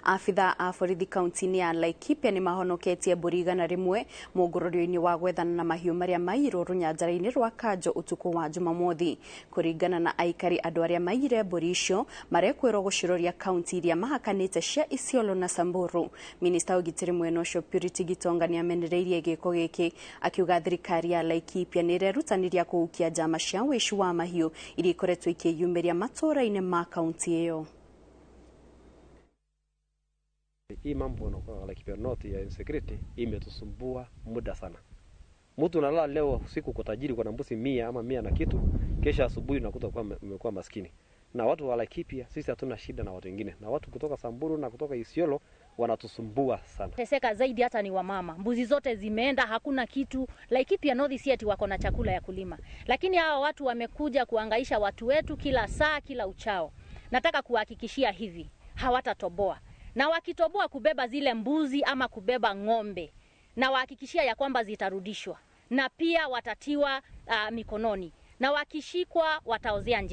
Abithaa a borithi kaunti-inĩ ya Laikipia nĩ mahonoketie mbũri 100 mũngũrũrio-inĩ wa gwethana na mahiũ marĩa maiyirwo rũnyanjara-inĩ rwa Kanjo ũtukũ wa Jumamothi. Kũringana na aikari, andũ arĩa maiyire mbũri icio marekwĩrwo gũciroria kaunti iria mahakanĩte cia Isiolo na Samburu. Minista wa ũgitĩri mwena ũcio Purity Gitonga nĩ amenereirie gĩko gĩkĩ, akiuga thirikari ya Laikipia nĩ ĩrerutanĩria kũhukia njama cia ũici wa mahiũ iria ikoretwo ikĩyumĩria matũũra-inĩ ma kaunti ĩyo. Hii mambo na Laikipia North ya insecurity imetusumbua muda sana. Mtu unalala leo usiku kwa tajiri kwa na mbuzi 100 ama 100 na kitu, kesha asubuhi unakuta kwa umekuwa maskini. Na watu wa Laikipia sisi hatuna shida na watu wengine, na watu kutoka Samburu na kutoka Isiolo wanatusumbua sana. Teseka zaidi hata ni wamama, mbuzi zote zimeenda, hakuna kitu. Laikipia North si ati wako na chakula ya kulima, lakini hawa watu wamekuja kuangaisha watu wetu kila saa, kila uchao. Nataka kuhakikishia hivi, hawatatoboa, na wakitoboa kubeba zile mbuzi ama kubeba ng'ombe, na wahakikishia ya kwamba zitarudishwa, na pia watatiwa mikononi, na wakishikwa wataozea nje.